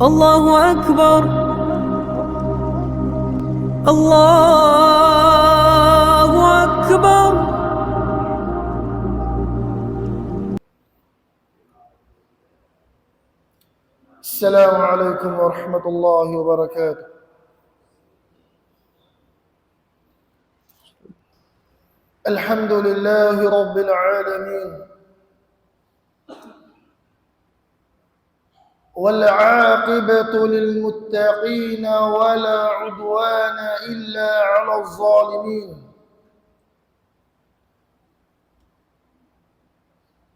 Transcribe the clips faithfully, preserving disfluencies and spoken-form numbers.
الله أكبر. الله أكبر. السلام عليكم ورحمة الله وبركاته. الحمد لله رب العالمين، والعاقبة للمتقين، ولا عدوان إلا على الظالمين.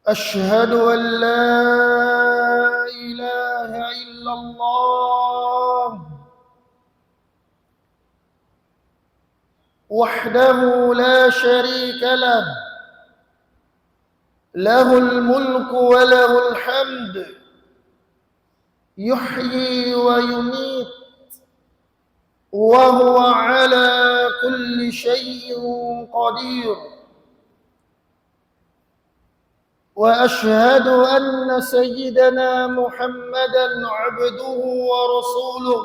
أشهد أن لا إله إلا الله وحده لا شريك له، له الملك وله الحمد، يحيي ويميت، وهو على كل شيء قدير. وأشهد أن سيدنا محمدا عبده ورسوله،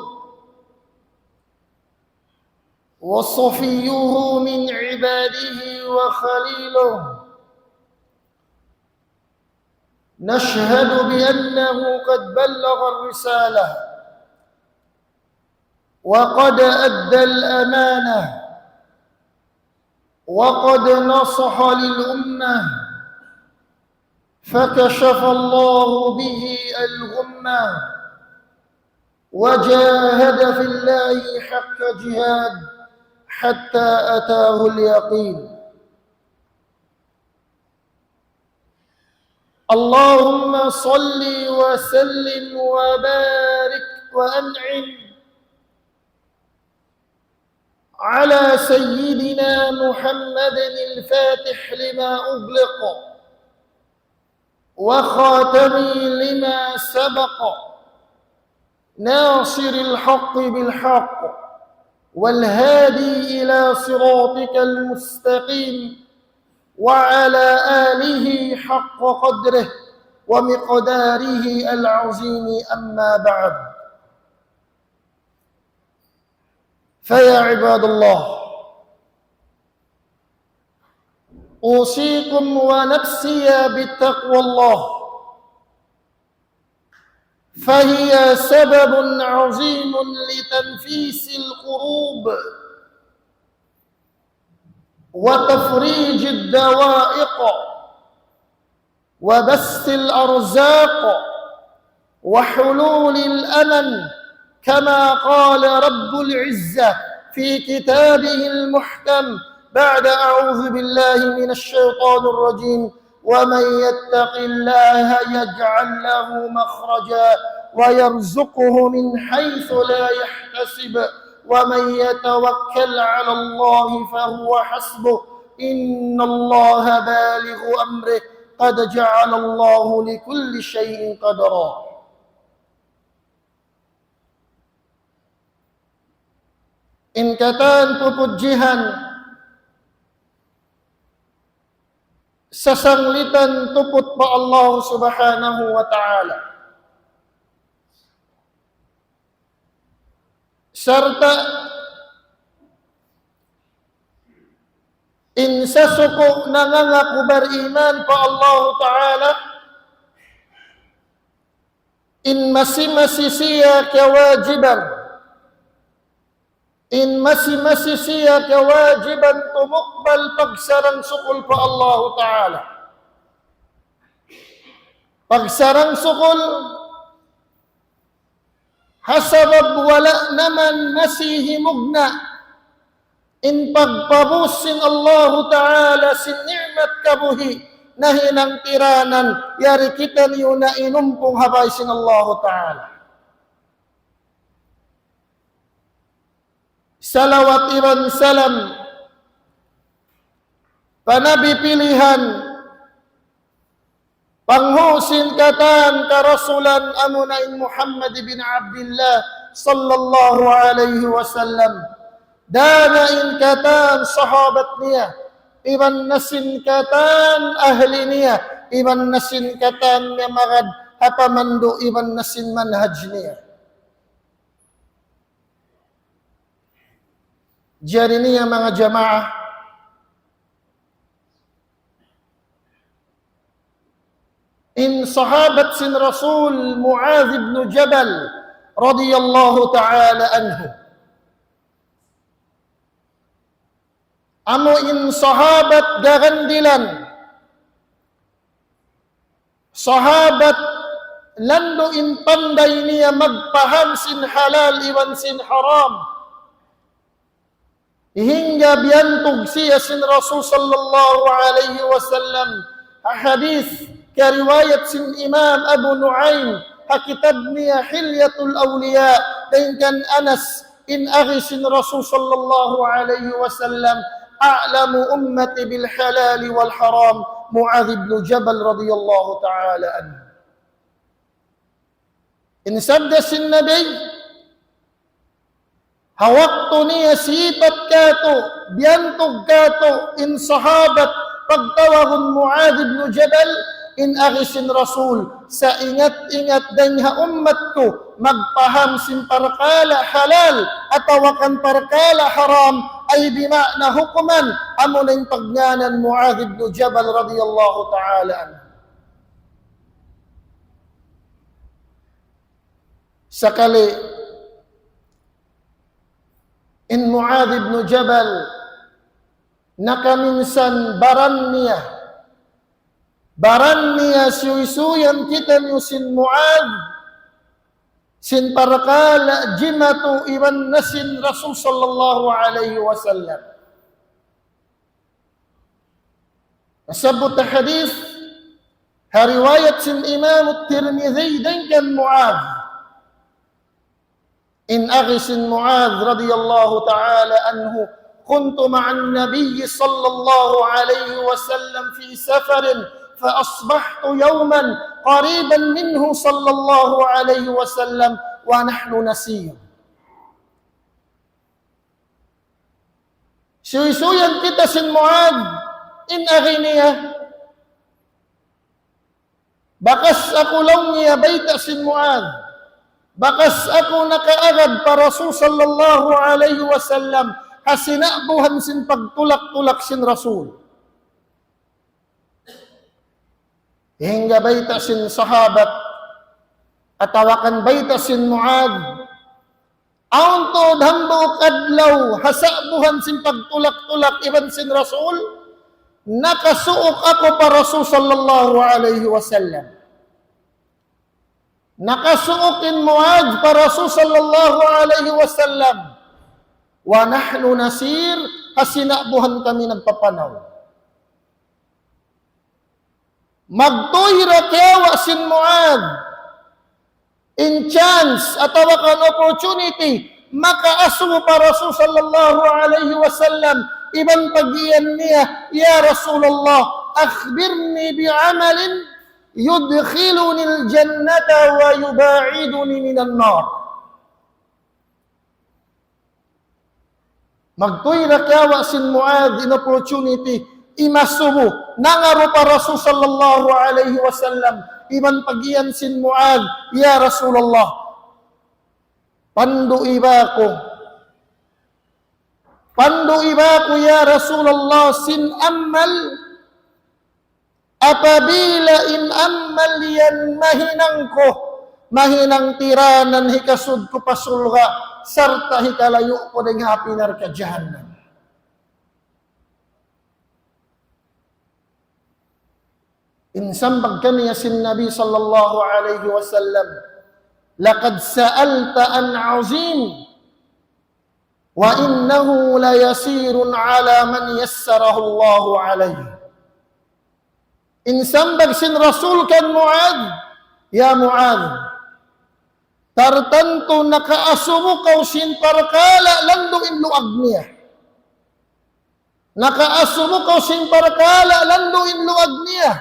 وصفيه من عباده وخليله. نشهد بأنه قد بلغ الرسالة، وقد أدى الأمانة، وقد نصح للأمة، فكشف الله به الغمة، وجاهد في الله حق جهاد حتى أتاه اليقين. اللهم صل وسلم وبارك وأنعم على سيدنا محمد الفاتح لما أغلق وخاتم لما سبق، ناصر الحق بالحق، والهادي إلى صراطك المستقيم، وعلى آله حق قدره ومقداره العظيم، أما بعد. فيا عباد الله، أوصيكم ونفسي بتقوى الله، فهي سبب عظيم لتنفيس الكروب وتفريج الضائق وبسط الأرزاق وحلول الأمن، كما قال رب العزة في كتابه المحكم بعد أعوذ بالله من الشيطان الرجيم: ومن يتق الله يجعل له مخرجا ويرزقه من حيث لا يحتسب، ومن يتوكل على الله فهو حسبه، إن الله بالغ أمره، قد جعل الله لكل شيء قدرا. In katan pupudjihan, sasanglitan tuput pa Allah Subhanahu wa Ta'ala. Sarta' in sasuku' nangangaku bariman pa Allahu Ta'ala, in masi-masi siya kawajiban, in masi-masi siya kawajiban tumukbal pagsarang-sukul pa Allahu Ta'ala. Pagsarang-sukul, ha sabab wala' na man masi himugna' in pagpabus sin Allahu Ta'ala sin ni'mat kabuhi' nahinang tiranan, yari kitaniyu na inumpung ha bay sin Allahu Ta'ala. Salawat iban salam pa Nabi pilihan, panghu' sin katan karasulan, amuna in Muhammad ibn Abdillah sallallahu alayhi wasallam. Dayn ha in katan sahabat niya, iban na sin katan ahli niya, iban na sin katan miyamagad ha pamandu', iban na sin manhaj niya. Jari niya manga jamaa, in sahabat sin Rasul Muadh ibn Jabal radiyallahu ta'ala anhu. Amu in sahabat gagandilan, sahabat landu' in panday niya magpaham sin halal iban sin haram. Hangga biyantug siya sin Rasul sallallahu alayhi wasallam. Ha hadith kariwayat sin Imam Abu Nu'aym ha kitab niya Hilyatul Awliya, dayn kan Anas, in agi sin Rasul sallallahu alayhi wasallam, أعلم أمتي بالحلال والحرام معاذ بن جبل رضي الله تعالى عنه. In sabda sin Nabi, ha waktu niya sipat katu', biyantug katu', in sahabat pagtawagun Muadh ibn Jabal, in agi sin Rasul, saingat-ingat dayn ha ummat ku, magpaham sin parkala' halal, atawa kan parkala' haram, ay bima'na hukuman, amu na in pagngānan Muadh ibn Jabal radiyallahu ta'ala anhu. Sakali, in Muadh ibn Jabal, nakaminsan baran niya. Baran niya siyuysuyan kitaniyu sin Muadh, sin parkala' jimatu iban na sin Rasul sallallahu alayhi wasallam. Nasabbut ha hadith, ha riwayat sin Imam Tirmidhi dayn kan Muadh. In agi sin Muadh radiyallahu ta'ala anhu, كنت مع النبي صلى الله عليه وسلم في سفر فأصبحت يوما قريبا منه صلى الله عليه وسلم ونحن نسير. Suysuyan kita sin Muadh, in agi niya. Bakas aku laung niya bayta' sin Muadh. Bakas aku nakaagad pa Rasul sallallahu alayhi wasallam, ha sina'buhan sin pagtulak-tulak sin Rasul. Hangga bayta' sin sahabat, atawa kan bayta' sin Muadh, awn tuud hambuuk adlaw, ha sa'buhan sin pagtulak-tulak iban sin Rasul, nakasuuk aku pa Rasul sallallahu alayhi wasallam. Nakasuuk in Muadh pa Rasul sallallahu alayhi wasallam. ونحن نسير, ha sina'buhan kami nagpapanaw. Magtuy da kiyawa' sin Muadh in chance atawa kan opportunity, makaasubu pa Rasul sallallahu alayhi wasallam, iban pag-iyan niya, يا رسول الله، أخبرني بعمل يدخلني الجنة ويباعدني من النار. Magtuy da kiyawa' sin Muadh in opportunity, imasubu, nangaru pa Rasul sallallahu alayhi wasallam, iban pag-iyan sin Muadh, يا رسول الله, pandu'i ba aku, pandu'i ba aku, ya Rasulullah, sin amal, apabila in amal yan mahinang ku, mahinang tiranan hikasud ku pa surga', sarta' hikalayu' ku dayn ha api narka' jahannam. In sambag kaniya sin Nabi sallallahu alayhi wasallam, لقد سألت عن عظيم وإنه ليسير على من يسره الله عليه. In sambag sin Rasul kan Muadh, ya Muadh, tartantu nakaasubu kaw sin parkala' landu' in luag niya. Nakaasubu kaw sin parkala' landu' in luag niya.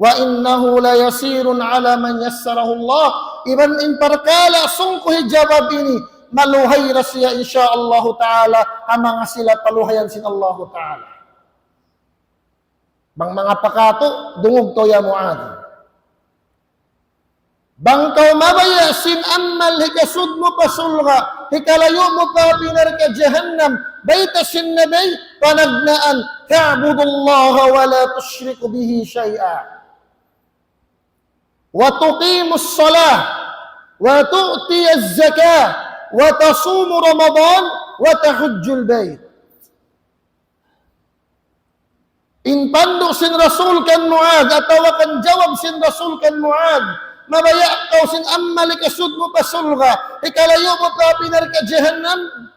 وإنه ليسير على من يسره الله. Iban in parkala' sungkuhi jawab ini, maluhay da siya, insya Allahu ta'ala, ha manga sila paluhayan sin Allahu ta'ala. Bang manga pa katu', dungug kaw ya Muadh. Bang kaw mabaya' sin amal hikasud mu pa surga', hikalayu' mu pa api narka' jahannam, bayta' sin Nabi, panagnaan, تعبد الله ولا تشرك به شيئا وتقيم الصلاة وتؤتي الزكاة وتصوم رمضان وتحج البيت. In pandu' sin Rasul kan Muadh, atawa kan jawab sin Rasul kan Muadh, mabaya' kaw sin amal hikasud mu pa surga', hikalayu' mu pa api narka' jahannam.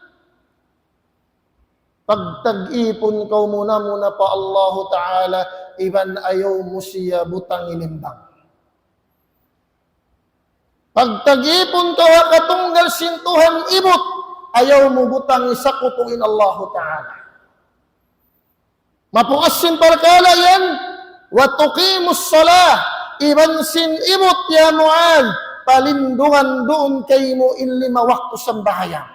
Pagtag-ipun kaw muna-muna pa Allahu Ta'ala, iban ayaw mu siya butangi limbang. Pagtag-ipun kaw ha katunggal sin Tuhan ibut, ayaw mu butangi sakutu in Allahu Ta'ala. Mapuas sin parkala' yan, وتقيم الصلاة, iban sin ibut ya Muadh, palindungan duun kaymu in lima waktu sambahayang.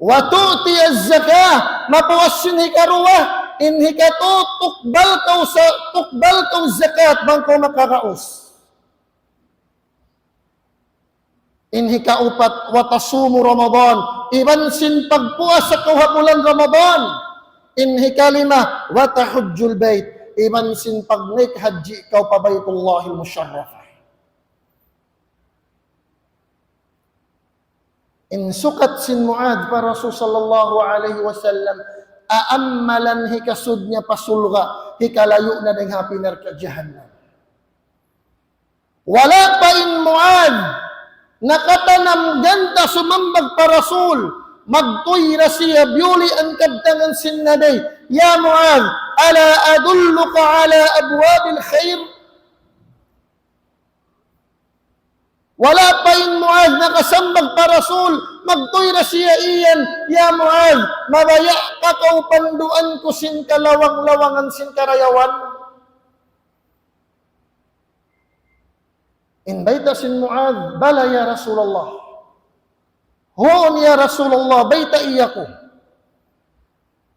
وتؤتي الزكاة, mapuas sin hikaruwa, in hikatu, tukbal kaw sa, tukbal kaw zakat, bang kaw makaraus. In hikaupat, وتصوم رمضان, iban sin pagpuasa kaw ha bulan Ramadan. In hikalima, وتحج البيت, iban sin pagnaik hajji kaw pa Baytullahil Musharraf. In sukat sin Muadh pa Rasul sallallahu alayhi wasallam, aamalan hikasud niya pa surga', hikalayu' niya dayn ha api narka' jahannam. Wala' pa in Muadh nakatanam ganta' sumambag pa Rasul, magtuy da siya biyulian kabtangan sin Nabi, يا معاذ، ألا أدلك على أبواب الخير؟ Wala' pa in Muadh nakasambag pa Rasul, magtuy da siya iyan, "Ya Muadh, mabaya' ka kaw panduan ku sin kalawang-lawangan sin karayawan?" In bayta' sin Muadh, "Bala ya Rasulullah." "Huun ya Rasulullah, baytai aku."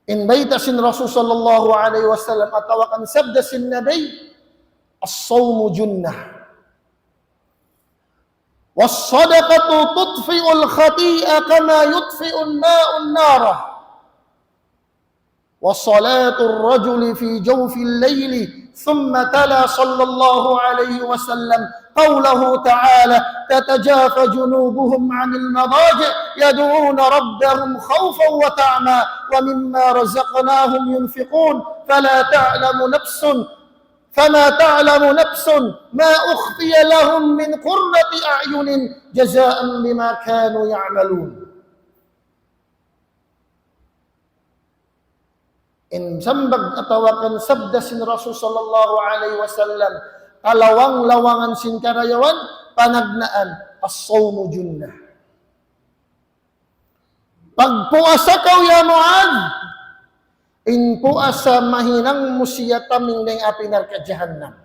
In bayta' sin Rasul sallallahu alayhi wasallam atawa kan sabda sin Nabi, "الصوم جنة، والصدقة تطفئ الخطيئة كما يطفئ الماء النار، وصلاة الرجل في جوف الليل." ثم تلا صلى الله عليه وسلم قوله تعالى: "تتجافى جنوبهم عن المضاجع يدعون ربهم خوفا وطمعا ومما رزقناهم ينفقون فلا تعلم نفس، فما تعلم نفس ما أخفي لهم من قرة أعين جزاء بما كانوا يعملون." In sambag atawa kan sabda sin Rasul sallallahu alayhi wasallam, kalawang-lawangan sin karayawan, panagnaan, "الصوم جنة." Pagpuasa kaw, ya Muadh, in puasa mahinang mu siya taming dayn ha api narka' jahannam.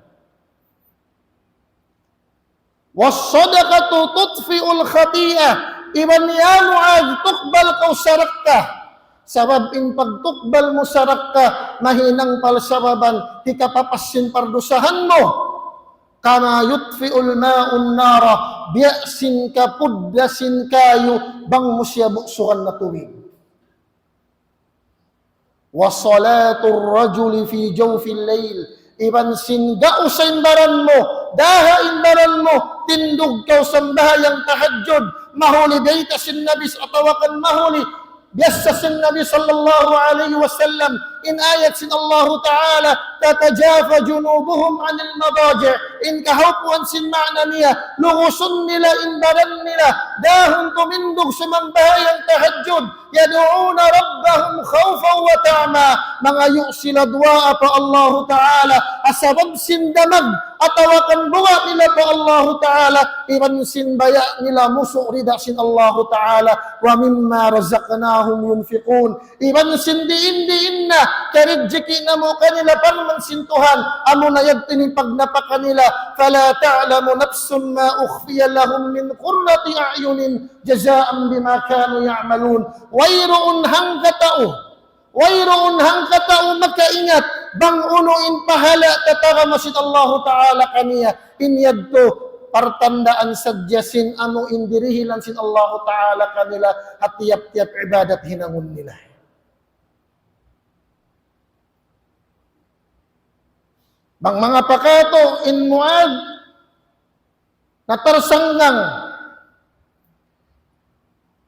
"والصدقة تطفئ الخطيئة." Iban ya Muadh, tukbal kaw sadakka. Sabab in pagtukbal mu sadakka, mahinang pala sababan hikapapas sin pardusahan mu. "كما يطفئ الماء النار." Biya' sin kapudda sin kayu bang mu siya buksugan na tubig. "وصلاة الرجل في جوف الليل." Iban sin gausa in baran mu, daha in baran mu, tindug kaw sambahayang tahajjud, mahuli bayta' sin Nabi atawa kan mahuli biyassa sin Nabi sallallahu alayhi wasallam, in ayat sin Allahu Ta'ala, "تتجافى جنوبهم عن المضاجع." In kahaupuan sin maana niya, lugusun nila in baran nila, dahun tumindug sumambahayang tahajjud, "يدعون ربهم خوفا وطمعا." Mangayu' sila duwaa pa Allahu Ta'ala, ha sabab sin damag, atawa kan buga' nila pa Allahu Ta'ala, iban sin baya' nila musu' rida sin Allahu Ta'ala, "ومما رزقناهم ينفقون." Iban sin diin-diin na, karijiki namu' kanila parman sin Tuhan, amuna yadtu in pagnapaka nila, "فلا تعلم نفس ما أخفي لهم من قرة أعين جزاء بما كانوا يعملون." Wayruun hangkatau, wayruun hangkatau makaingat, bang unu in pahala' tatarama sin Allahu Ta'ala kaniya, in yadtu partandaan sadja sin anu in dirihilan sin Allahu Ta'ala kanila ha tiyap-tiyap ibadat hinangun nila. Bang manga pa katu' in Muadh natarsanggang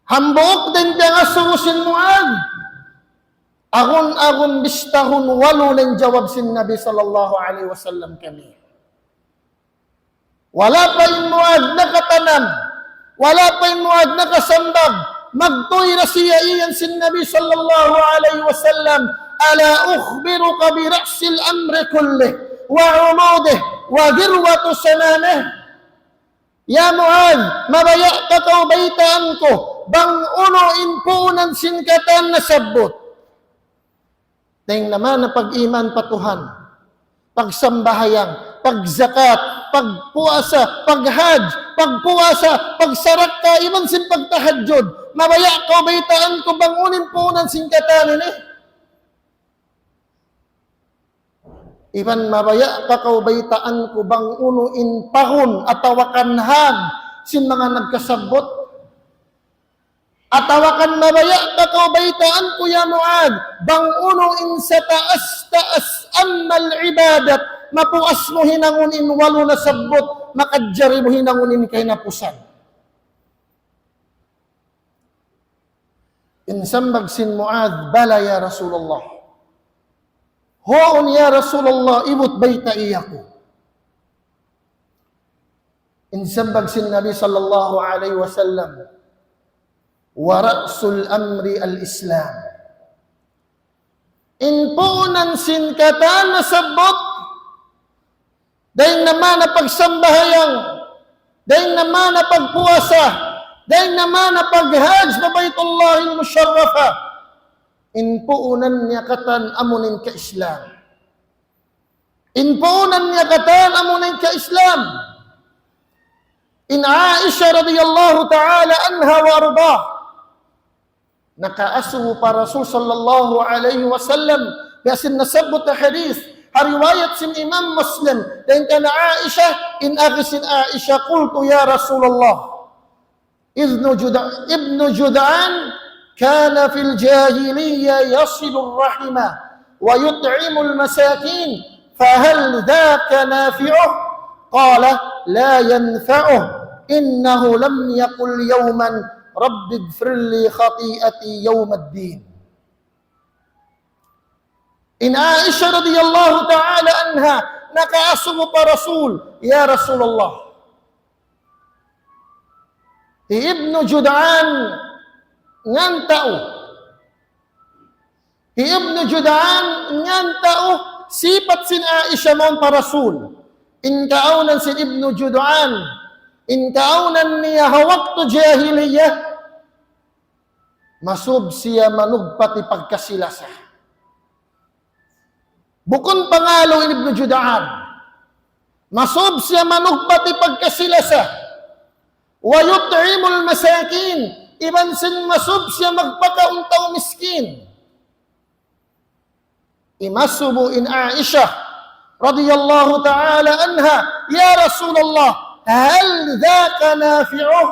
hambuuk dayn piyangasubu sin Muadh, agun-agun bistahun walu na in jawab sin Nabi sallallahu alayhi wasallam kaniya. Wala' pa in Muadh nakatanam, wala' pa in Muadh nakasambag, magtuy da siya iyan sin Nabi sallallahu alayhi wasallam, ألا أخبرك برأس الأمر كله وعموده وذروة سنامه؟ Ya Muadh, mabaya' ka kaw baytaan ku bang unu in puunan sin katan nasabbut. Dayn na mana pag-iman pa Tuhan, pagsambahayang, pagzakat, pagpuasa, paghajj, pagpuasa, pagsarakka, iban sin pagtahajjud. Mabaya' kaw baytaan ku bang unu in puunan sin katan ini. Iban mabaya' ka kaw baytaan ku bang unu in pahun atawa kan hag sin manga nagkasabbut. Atawa kan mabaya' ka kaw baytaan ku ya Muadh, bang unu in sataas-taas amal ibadat, mapuas mu hinangun in walu nasabbut, makajari mu hinangun in kahinapusan. In sambag sin Muadh, بلى يا رسول الله. Huun ya Rasulullah, ibut baytai aku. In sambag sin Nabi sallallahu alayhi wasallam, ورأس الأمر الإسلام. In puunan sin katan nasabbut, dayn na mana pagsambahayang, dayn na mana pagpuasa, dayn na mana paghajj pa Baytullahil Musharrafa. In puunan niya katan amu in ka-Islam. In puunan niya katan amu in ka-Islam. In Aisha radiyallahu ta'ala anha wa ardah, nakaasubu pa Rasul sallallahu alayhi wasallam, biya' sin nasabbut ha hadith, ha riwayat sin Imam Muslim, dayn kan Aisha, in agi sin Aisha, قلت يا رسول الله، ابن جد-، ابن جدعان كان في الجاهلية يصل الرحم ويطعم المساكين، فهل ذاك نافعه؟ قال: لا ينفعه، إنه لم يقل يوما: رب اغفر لي خطيئتي يوم الدين. In Aisha radiyallahu ta'ala anha, nakaasubu pa Rasul, "Ya Rasulullah, hi Ibnu Jud'an ngan tau. Hi Ibnu Jud'an ngan tau, sipat sin Aisha mawn pa Rasul. In kaawnan sin Ibnu Jud'an, in kaawnan niya ha waktu jahiliyah, masub siya manugpat hipagkasi-lasa." Bukun pangalu' in Ibnu Jud'an. Masub siya manugpat hipagkasi-lasa. "Wa yut'imul masakin." Iban sin masub siya magpakaun tau miskin. Imasubu in Aisha radiyallahu ta'ala anha, "Ya Rasulullah, hal dhaka nafi'uh?"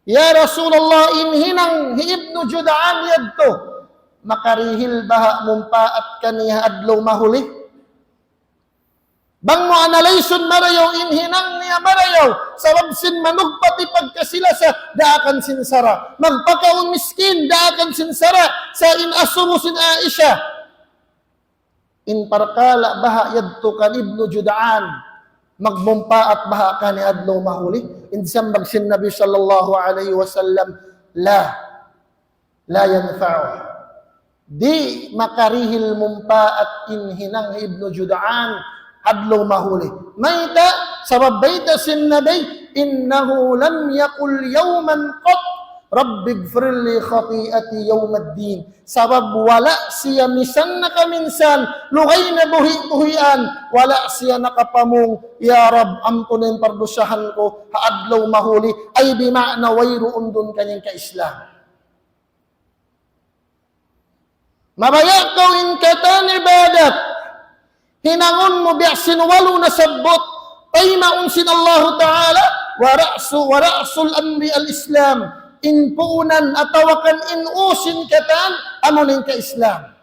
"Ya Rasulullah, in hinang hi Ibnu Jud'an yadtu, makarihil baha' mumpaat kaniya adlaw mahuli?" Bang mu analaysun marayaw, in hinang niya marayaw, sabab sin manugpat hipagkasi-lasa, daakan sin sara'. Magpakaun miskin, daakan sin sara', sa' in asubu sin Aisha, in parkala' baha' yadtu kan Ibnu Jud'an, magmumpaat baha' kaniya adlaw mahuli? In sambag sin Nabi sallallahu alayhi wasallam, "La, la yanfa'uh." Di' makarihil mumpaat in hinang Ibnu Jud'an adlaw mahuli. Mayta'? Sabab bayta' sin Nabi, "Innahu lam yaqul yawman qat, Rabbi ighfir li khati'ati yawmaddin." Sabab wala' siya misan nakaminsan, lugay na buhi'-buhian, wala' siya nakapamung, "Ya Rabb, ampuna in pardusahan ku ha adlaw mahuli." Ay, bima'na wayruun duun kaniya ka-Islam. Mabaya' kaw in katan ibadat, Hinangun mu biya' sin walu nasabbut, taymaun sin Allahu Ta'ala, wa ra'su, wa ra'sul amri al-Islam. In puunan atawa kan in u sin katan, amu in ka-Islam.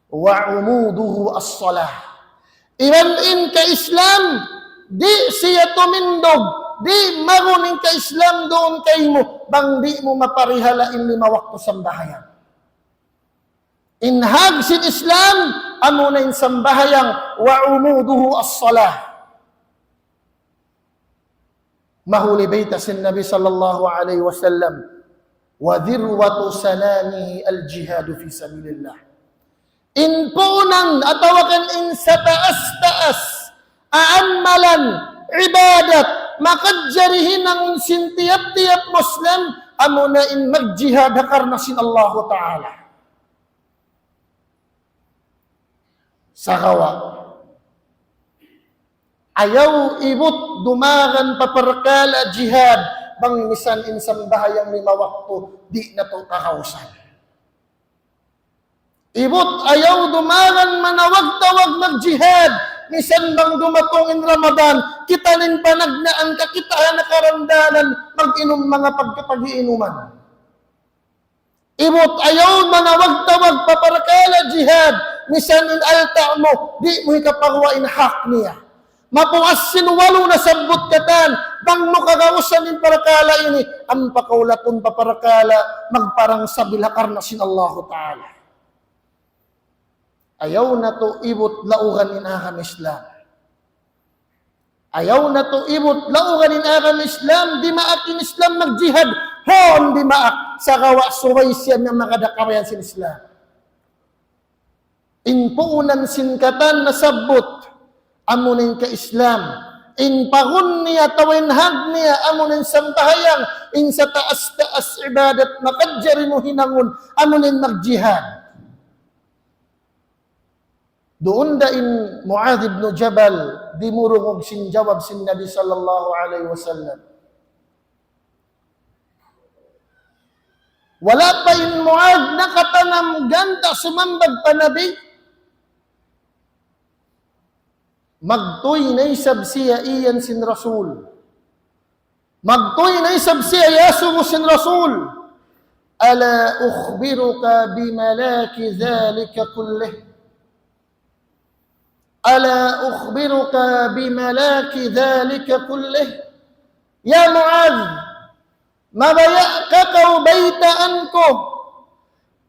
Wa umuduhu as-salah. Iban in ka-Islam, di' siya tumindug, di' magun in ka-Islam duun kaymu, bang di' mu maparihala' in lima waktu sambahayang. In hag sin Islam, amu na in sambahayang, wa umuduhu as-salah. Mahuli bayta' sin Nabi sallallahu alayhi wasallam, wa dhirwatu sanamihi al-jihadu fi sabilillah. In puunan atawa kan in sataas-taas aammalan, ibadat, makajari hinangun sin tiyap-tiyap Muslim, amu na in magjihad ha karna' sin Allahu Ta'ala. Sagawa', ayaw ibut dumagan pa parkala' jihad, bang misan in sambahayang lima waktu, di' natu' kagausan. Ibut ayaw dumagan manawag-tawag magjihad, misan bang dumatung in Ramadan, kita' na in panagnaan, kakitaan na karandanan, mag-inum manga pagkapag-iinuman. Ibut ayaw manawag-tawag pa parkala' jihad, misan in alta' mu, di' mu hikapaguwa' in hak niya. Mapuas sin walu nasabbut katan, bang mu kagausan in parkala' ini, ampa kaw latun pa parkala' magparang sabil ha karna' sin Allahu Ta'ala. Ayaw natu' ibut laugan in agama Islam. Ayaw natu' ibut laugan in agama Islam, dimaak in Islam magjihad, huun dimaak, sagawa' subay siya miyamagad ha kabayaan sin Islam. In puunan sin katan nasabbut, amu na in ka-Islam. In pagun niya, atawa in hag niya, amu na in sambahayang, in sataas-taas ibadat, makajari mu hinangun, amu na in magjihad. Duun da in Muadh ibn Jabal, dimurungug sin jawab sin Nabi sallallahu alayhi wasallam. Wala' pa in Muadh nakatanam ganta' sumambag pa Nabi, magtuy na isab siya iyan sin Rasul. Magtuy na isab siya iyasubu sin Rasul. ألا أخبرك بملاك ذلك كله؟ ألا أخبرك بملاك ذلك كله؟ Ya Muadh, mabaya' ka kaw baytaan ku,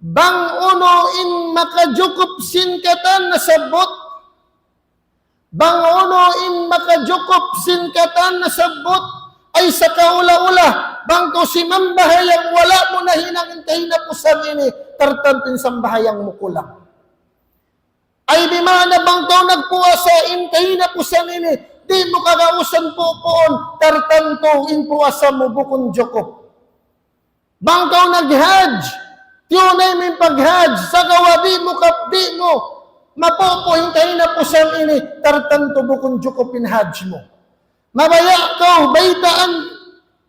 bang unu in makajukup sin katan nasabbut? Bang unu in makajukup sin katan nasabbut? Ay sakaula-ula, bang kaw simambahayang wala' mu nahinang in kahinapusan ini, tartantu in sambahayang mu kulang. Ay bima'na bang kaw nagpuasa in kahinapusan ini, di' mu kagausan pupuun, tartantu in puasa mu bukun jukup. Bang kaw nag-hajj, tiyunay mu in pag-hajj, sagawa' di' mu kap-, di' mu mapupu' in kahinapusan ini, tartantu bukun jukup in hajj mu. Mabaya' kaw baytaan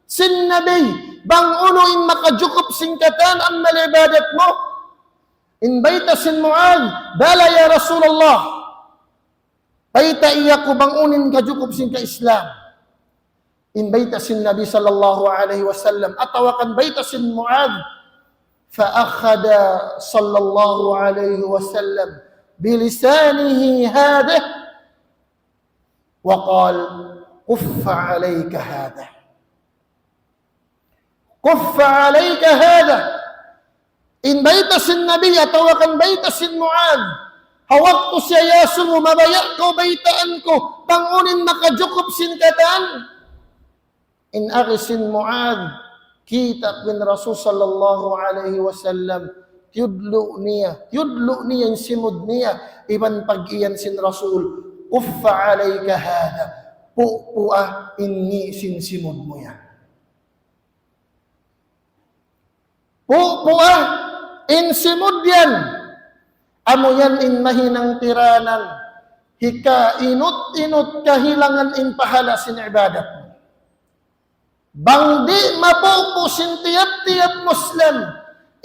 sin Nabi, bang unu in makajukup sin katan amal ibadat mu? In bayta' sin Muadh, بلى يا رسول الله. Baytai aku bang unu in kajukup sin ka-Islam. In bayta' sin Nabi sallallahu alayhi wasallam, atawa kan bayta' sin Muadh, فأخذ صلى الله عليه وسلم بلسانه هذه وقال: كف عليك هذا. كف عليك هذا. In bayta' sin Nabi atawa kan bayta' sin Muadh, ha waktu siya iyasubu, mabaya' kaw baytaan ku, bang unu in makajukup sin katan. In agi sin Muadh, kita' in Rasul sallallahu alayhi wasallam, tiyudlu' niya, tiyudlu' niya in simud niya, iban pag-iyan sin Rasul, كف عليك هذا, pupu'a in ngi' sin simud mu yan. Pupu'a in simud yan. Amu yan in mahinang tiranan, hikainut-inut kahilangan in pahala sin ibadat. Bang di' mapupu' sin tiyap-tiyap Muslim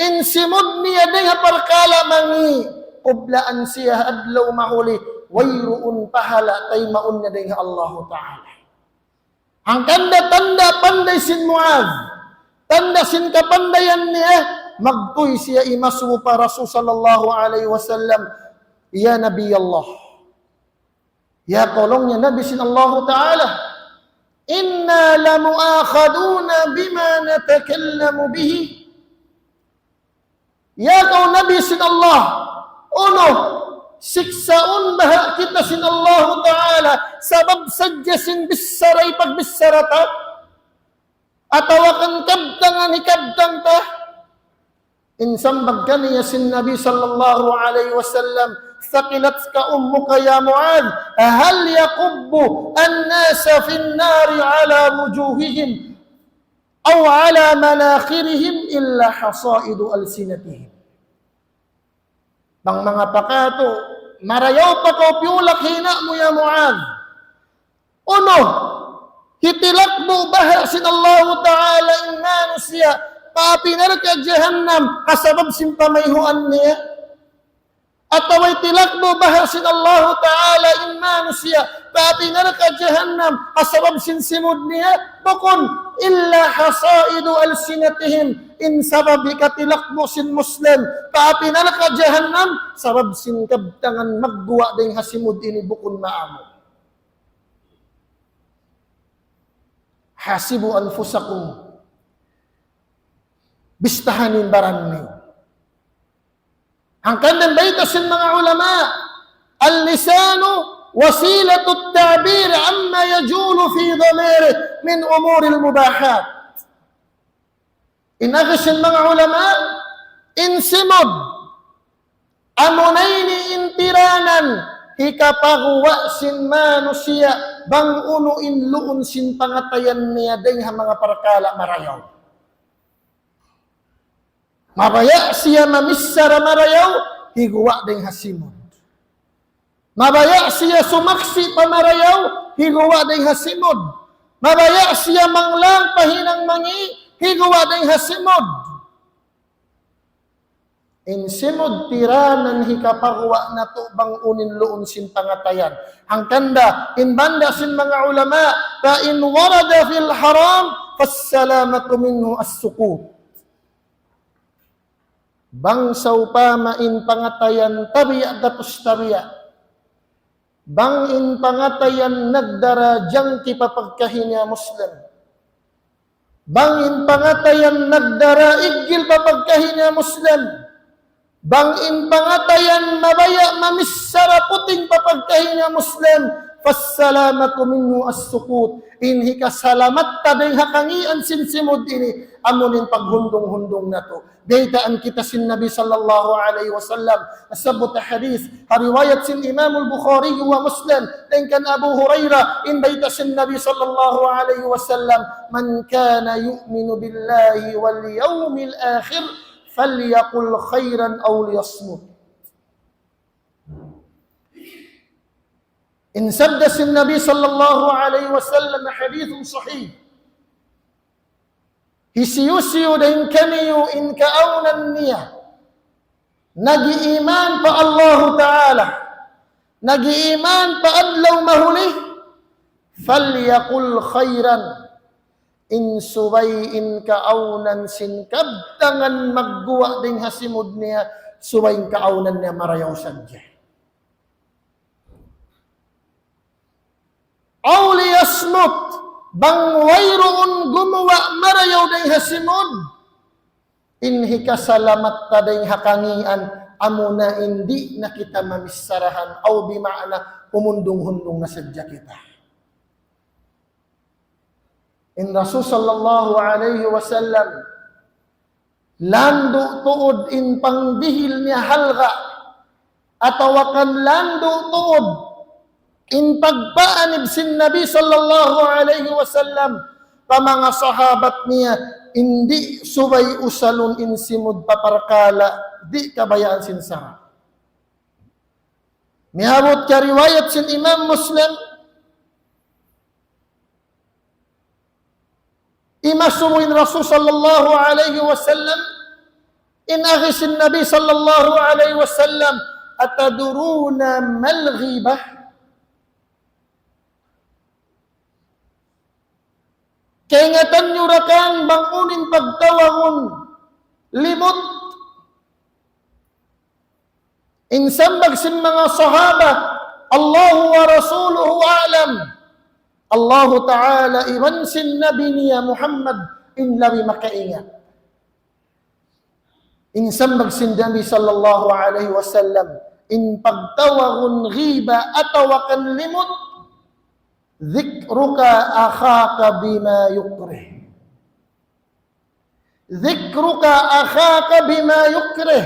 in simud niya dayn ha parkala' mangi', qublaan siya adlaw mahuli, wayruun pahala' taymaun niya dayn ha Allahu Ta'ala. Hangkan da tanda' panday sin Muadh, tanda' sin kapandayan niya, magtuy siya imasubu pa Rasul sallallahu alayhi wasallam, "Ya Nabi Allah, ya kaw laung niya Nabi sin Allahu Ta'ala, إنا لمؤاخذون بما نتكلم به." Ya kaw Nabi sin Allah, unu, siksaun baha' kita sin Allahu Ta'ala, sabab sadja sin bichara hipagbichara ta, atawa kan kabtangan hikabtang ta? In sambag kaniya sin Nabi sallallahu alayhi wasallam, ثقلتك أمك يا معاذ، هل يكب الناس في النار على وجوههم أو على مناخرهم إلا حصائد ألسنتهم. Bang manga pakatu, marayaw pa kaw piyulak hinang mu ya Muadh. Unu, hitilakbu' baha' sin Allahu Ta'ala in manusiya' pa api narka' jahannam ha sabab sin pamayhuan niya? Atawa hitilakbu' baha' sin Allahu Ta'ala in manusiya' pa api narka' jahannam ha sabab sin simud niya? Bukun, إلا حصائد ألسنتهم. In sabab hikatilakbu' sin Muslim pa api narka' jahannam, sabab sin kabtangan magguwa' dayn ha simud ini, bukun maamu. حاسبوا أنفسكم. Bistahan in baran niyu. Hangkan da bayta' sin manga ulama, اللسان وسيلة التعبير عما يجول في ضميره من أمور المباحات. In agi sin manga ulama, in simud, amuna ini in tiranan hikapaguwa' sin manusiya' bang unu in luun sin pangatayan niya dayn ha manga parkala' marayaw. Mabaya' siya mamichara marayaw, higuwa' dayn ha simud. Mabaya' siya sumaksi' pa marayaw, higuwa' dayn ha simud. Mabaya' siya manglang pa hinang mangi', higuwa' dayn ha simud. In simud tiranan hikapaguwa' natu' bang unu in luun sin pangatayan. Hangkan da, in banda' sin manga ulama, فإن ورد في الحرام فالسلامة منه السكوت. Bang sawpama in pangatayan tabiya' gatus tabiya'. Bang in pangatayan nagdara jangki pa pagkahi niya Muslim. Bang in pangatayan nagdara iggil pa pagkahi niya Muslim. Bang in pangatayan mabaya' mamichara puting pa pagkahi niya Muslim. فالسلامة منه السكوت. In hikasalamat ta dayn ha kangīan sin simud ini, amu in paghundung-hundung natu'. Baytaan kita sin Nabi sallallahu alayhi wasallam, nasabbut ha hadith, ha riwayat sin Imam al-Bukhari wa Muslim, dayn kan Abu Hurairah, in bayta' sin Nabi sallallahu alayhi wasallam, من كان يؤمن بالله واليوم الآخر فليقل خيرا أو ليصمت. In sabda sin Nabi sallallahu alayhi wasallam, hadithun sahih. Hisiyu-siyu dayn kaniyu in kaawnan niya nag-iiman pa Allahu Ta'ala, nag-iiman pa adlaw mahuli, فليقل خيرا. In subay in kaawnan sin kabtangan magguwa' dayn ha simud niya, subay in kaawnan niya marayaw sadja. أو ليصمت, bang wayruun gumuwa' marayaw dayn ha simud, in hikasalamat ta dayn ha kangīan, amuna in di' na kita mamicharahan, aw bima'na, humundung-hundung na sadja kita. In Rasul sallallahu alayhi wasallam, landu' tuud in pangdihil niya halga', atawa kan landu' tuud in pagpaanib sin Nabi sallallahu alayhi wasallam pa manga sahabat niya, in di' subay usalun in simud pa parkala' di' kabayaan sin sara'. Miyabut ha riwayat sin Imam Muslim, imasubu in Rasul sallallahu alayhi wasallam, in agi sin Nabi sallallahu alayhi wasallam, أتدرون ما الغيبة؟ Kaingatan niyu ra kan bang unu in pagtawagun limut? In sambag sin manga sahaba, الله ورسوله أعلم. Allahu Ta'ala iban sin Nabi niya Muhammad in labi makaingat. In sambag sin Nabi sallallahu alayhi wasallam, in pagtawagun ghiba atawa kan limut, ذكرك أخاك بما يكره. ذكرك أخاك بما يكره.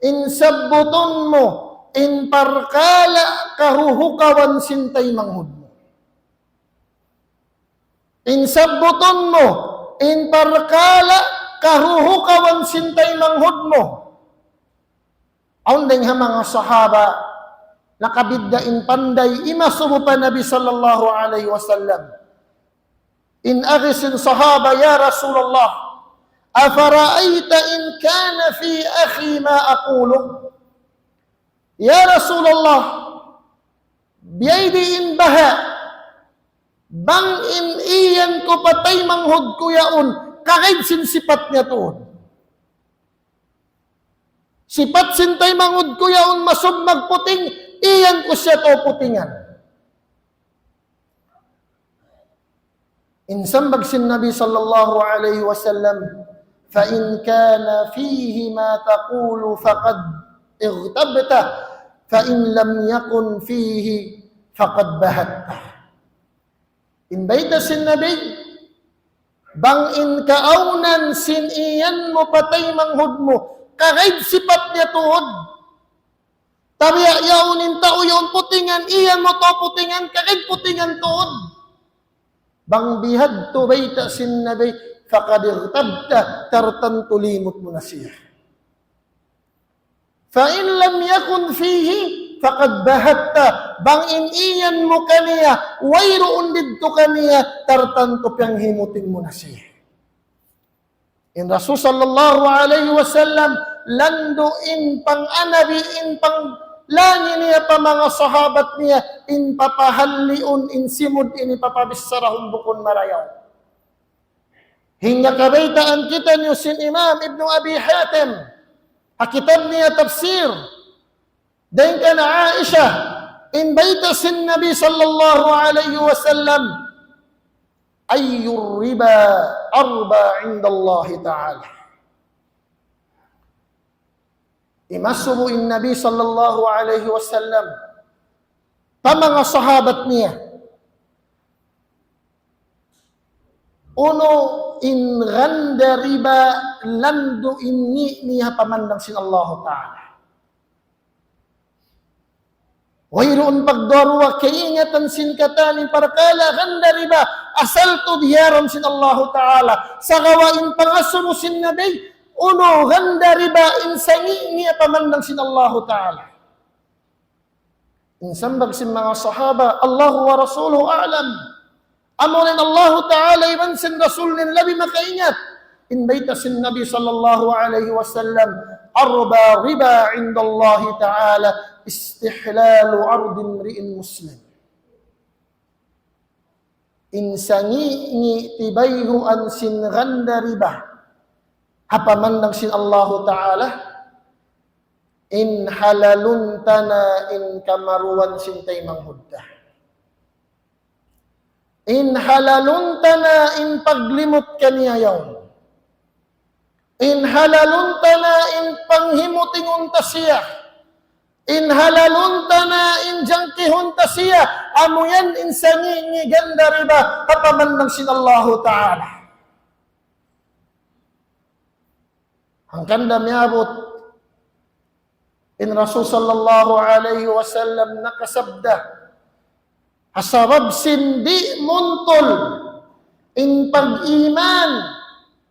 In sabbutun mu in parkala' kahuhukawan sin taymanghud mu. In sabbutun mu in parkala' kahuhukawan sin taymanghud mu. Awn dayn ha manga sahaba, nakabidda' in panday, imasubu pa Nabi sallallahu alayhi wasallam. In agi sin sahaba, يا رسول الله، أفرأيت إن كان في أخي ما أقول؟ Ya Rasulullah, biyadiin baha', bang in iyan ku pa taymanghud ku yaun, kagaid sin sipat niya tuud. Sipat sin taymanghud ku yaun masub magputing, iyan ku siya tuud putingan. In sambag sin Nabi sallallahu alayhi wasallam, فإن كان فيه ما تقول فقد اغتبته، فإن لم يكن فيه فقد بهته. In bayta' sin Nabi, bang in kaawnan sin iyan mu pa taymanghud mu, kagaid sipat niya tuud. Tabiya' yaun in tau yaun putingan, iyan mu tuud putingan, kagaid putingan tuud. Bang bihadtu bayta' sin Nabi, فقد اغتبته, tartantu limut mu na siya. فإن لم يكن فيه فقد بهته. Bang in iyan mu kaniya, wayruun didtu kaniya, tartantu piyanghimuting mu na siya. In Rasul sallallahu alayhi wasallam, landu' in panganabi, in panglangi niya pa manga sahabat niya, in papahalliun, in simud ini papabissarahun bukun marayaw. Hangkan kabaytaan kitaniyu sin Imam Ibnu Abi Hatim, ha kitab niya tafsir, dayn kan Aisha, in bayta' sin Nabi sallallahu alayhi wasallam, أي الربا أربى عند الله تعالى. Imasubu in Nabi sallallahu alayhi wasallam pa manga sahabat niya, unu in ganda riba landu' in ngi' niya ha pamandang sin Allahu Ta'ala. Wayruun pagduwa-ruwa kaingatan sin katan in parkala' ganda riba, asal tuud hiyaram sin Allahu Ta'ala. Sagawa' in pangasubu sin Nabi, unu ganda riba in sa ngi' niya ha pamandang sin Allahu Ta'ala. In sambag sin manga sahaba, الله ورسوله أعلم. Amuna in Allahu Ta'ala iban sin Rasul niya in labi makaingat. In bayta' sin Nabi sallallahu alayhi wasallam, أربى الربا عند الله تعالى استحلال عرض امرئ مسلم. In sa ngi'-ngi' tibayhuan sin ganda riba ha pamandang sin Allahu Ta'ala, in halalun ta na in kamaruan sin taymanghud ta. In halalun ta na in paglimut kaniya yaun. In halalun ta na in panghimutingun ta siya. In halalun ta na in jangkihun ta siya. Amu yan in sa ngi'-ngi' ganda riba ha pamandang sin Allahu Ta'ala. Hangkan da miyabut in Rasul sallallahu alayhi wasallam nakasabda, ha sabab sin di' muntul in pag-iman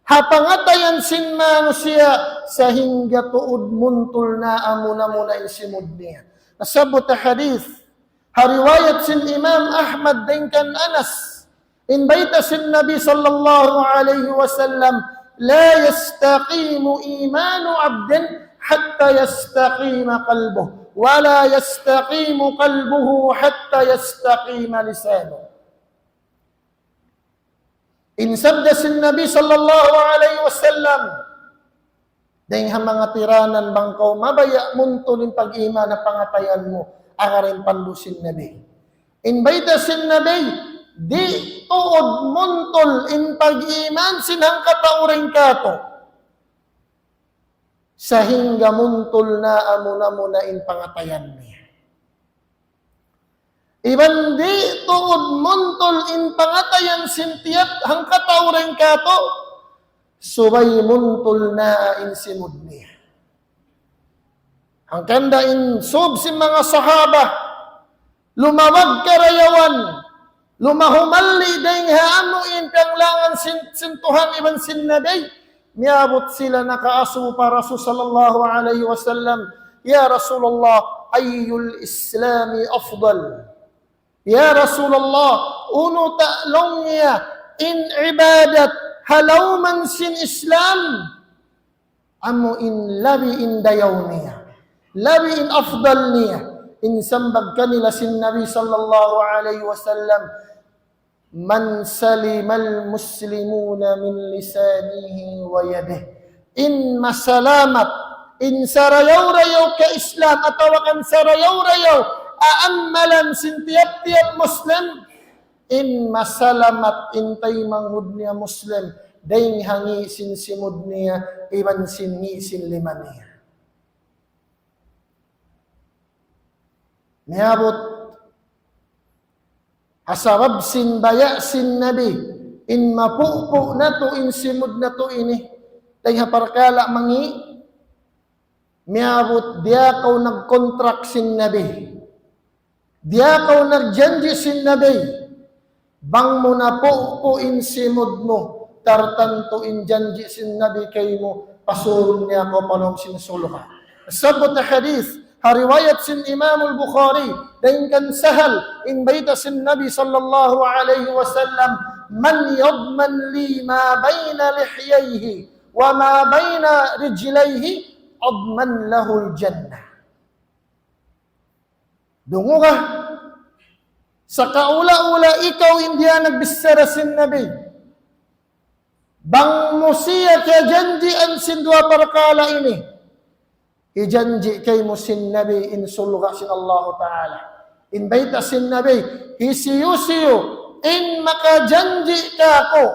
ha pangatayan sin manusiya' sahingga tuud muntul na amuna-muna in simud niya. Nasabbut ha hadith, ha riwayat sin Imam Ahmad dayn kan Anas, in bayta' sin Nabi sallallahu alayhi wasallam, لا يستقيم إيمان عبد حتى يستقيم قلبه، ولا يستقيم قلبه حتى يستقيم لسانه. In sabda sin Nabi sallallahu alayhi wasallam, dayng ha manga tiranan bang kaw mabaya' muntul in pag-iman ha pangatayan mu, agarun pandu' sin Nabi. In bayta' sin Nabi, di' tuud muntul in pag-iman sin hangkatau dayn kātu'. Sahingga muntul na amuna-muna in pangatayan niya. Iban di' tuud muntul in pangatayan sin tiyap hangkatau dayn kātu', subay muntul na in simud niya. Hangkan da in sub sin manga sahaba, lumawag karayawan, lumahumalli dayng ha amu in piyanglangan sin, sin Tuhan iban sin Nabi, miyabut sila nakaasubu pa Rasul sallallahu alayhi wasallam, "Ya Rasulullah, ayyul Islami afdal?" "Ya Rasulullah, unu ta' laung niya in ibadat ha lawm sin Islam amu in labi in dayaw niya, labi in afdal niya?" In sambag kanila sin Nabi sallallahu alayhi wasallam, "من سلم المسلمون من لسانه ويده." In masalamat, in sarayaw-rayaw ka-Islam, atawa kan sarayaw-rayaw amalan sin tiyap-tiyap Muslim, in masalamat in taymanghud niya Muslim, dayng ha ngi' sin simud niya, iban sin ngi' sin lima niya. Miyabut ha sabab sin baya' sin Nabi, in mapupu' natu' in simud natu' ini, dayng ha parkala' mangi', miyabut diyakaw nagkontrak sin Nabi. Diyakaw nagjanji' sin Nabi, bang mu napupu' in simud mu, tartantu in janji' sin Nabi kaymu, pasurun niya kaw pa lawm sin surga'. Sabbut hadith, ha riwayat sin Imam al-Bukhari, dayn kan Sahal, in bayta' sin Nabi sallallahu alayhi wasallam, من يضمن لي ما بين لحييه وما بين رجليه أضمن له الجنة. Dunguga, sakaula-ula ikaw in diya nagbichara sin Nabi. Bang mu siya kiyajanjian sin duwa parkala' ini, hijanji' kaymu sin Nabi in surga' sin Allahu Ta'ala. In bayta' sin Nabi, hisiyu-siyu in makajanji' kāku',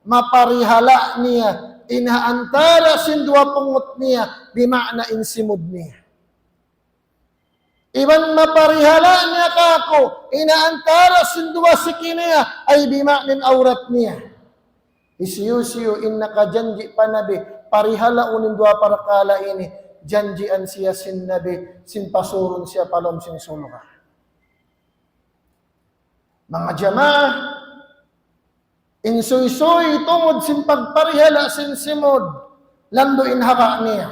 maparihala' niya in ha antara' sin duwa pungut niya, bima'na in simud niya. Iban maparihala' niya kāku' in ha antara' sin duwa siki niya, ay bima'na in awrat niya. Hisiyu-siyu in nakajanji' pa Nabi, parihalaun in duwa parkala' ini, janjian siya sin Nabi, sin pasurun siya pa lawm sin surga'. Manga jamaa, in suysuy tungud sin pagparihala' sin simud, landu' in haba' niya.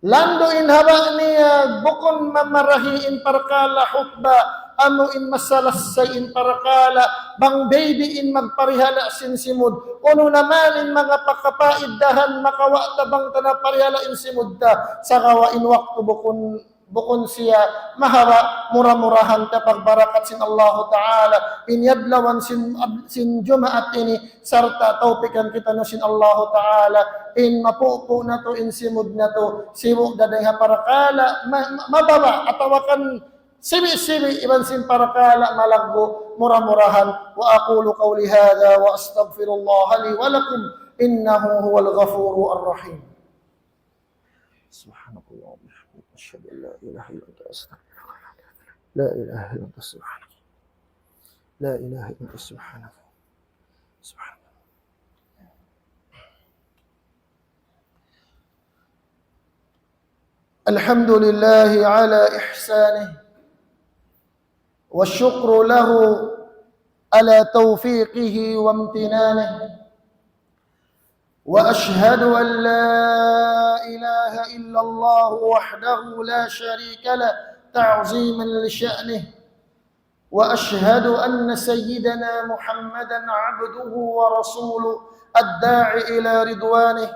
Landu' in haba' niya, bukun mamarahi in parkala' hutba, amu in masalassay in parkala', bang biyadiin magparihala' sin simud. Unu na man in manga pakapaiddahan, makawa' ta bang ta naparihala' in simud ta. Sagawa' in waktu bukun, bukun siya mahaba', mura-murahan ta pagbarakat sin Allahu Ta'ala. In adlaw sin, sin Jumaat ini, sarta' tawpikan kitaniyu sin Allahu Ta'ala, in mapupu' natu', in simud natu', sibu' da dayng ha parkala' ma-, ma-, mababa', atawa kan sibi'-sibi', iban sin parkala' malaggu', mura-murahan. وأقول قولي هذا وأستغفر الله لي ولكم، إنه هو الغفور الرحيم. سبحانك اللهم وبحمدك، أشهد أن لا إله إلا أنت، أستغفرك. لا إله إلا أنت، سبحانك. لا إله إلا أنت، سبحانك. سبحانك. الحمد لله على إحسانه، والشكر له على توفيقه وامتنانه، وأشهد أن لا إله إلا الله وحده لا شريك له تعظيما لشأنه، وأشهد أن سيدنا محمدا عبده ورسوله الداعي إلى رضوانه،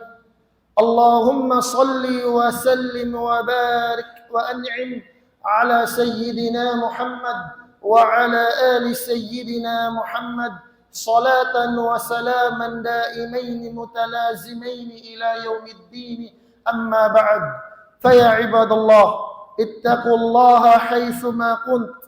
اللهم صل وسلم وبارك وأنعم على سيدنا محمد وعلى آل سيدنا محمد صلاة وسلاما دائمين متلازمين إلى يوم الدين. أما بعد، فيا عباد الله، اتقوا الله حيثما كنت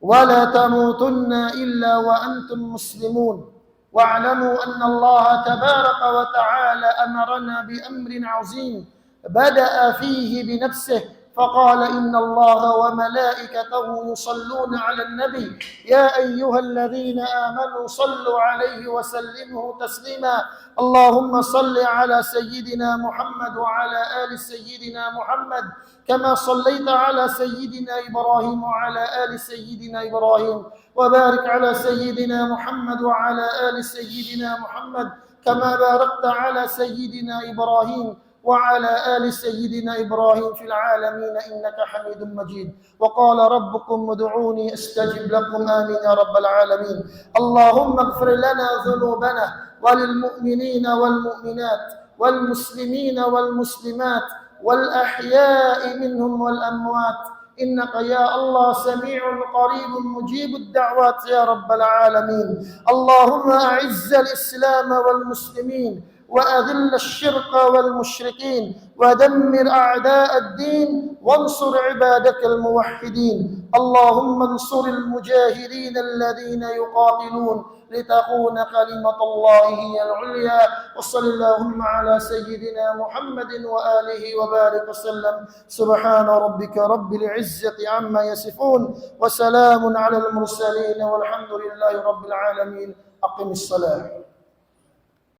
ولا تموتن إلا وأنتم مسلمون. واعلموا أن الله تبارك وتعالى أمرنا بأمر عظيم بدأ فيه بنفسه فقال: إن الله وملائكته يصلون على النبي، يا أيها الذين آمنوا صلوا عليه وسلموا تسليما. اللهم صل على سيدنا محمد وعلى آل سيدنا محمد كما صليت على سيدنا إبراهيم وعلى آل سيدنا إبراهيم، وبارك على سيدنا محمد وعلى آل سيدنا محمد كما باركت على سيدنا إبراهيم وعلى آل سيدنا إبراهيم في العالمين إنك حميد مجيد. وقال ربكم ادعوني أستجب لكم. آمين يا رب العالمين. اللهم اغفر لنا ذنوبنا وللمؤمنين والمؤمنات والمسلمين والمسلمات والأحياء منهم والأموات، إنك يا الله سميع قريب مجيب الدعوات يا رب العالمين. اللهم أعز الإسلام والمسلمين وأذل الشرك والمشركين ودمر أعداء الدين وانصر عبادك الموحدين. اللهم انصر المجاهدين الذين يقاتلون لتكون كلمة الله هي العليا. وصل اللهم على سيدنا محمد وآله وبارك وسلم. سبحان ربك رب العزة عما يصفون، وسلام على المرسلين، والحمد لله رب العالمين. أقم الصلاة.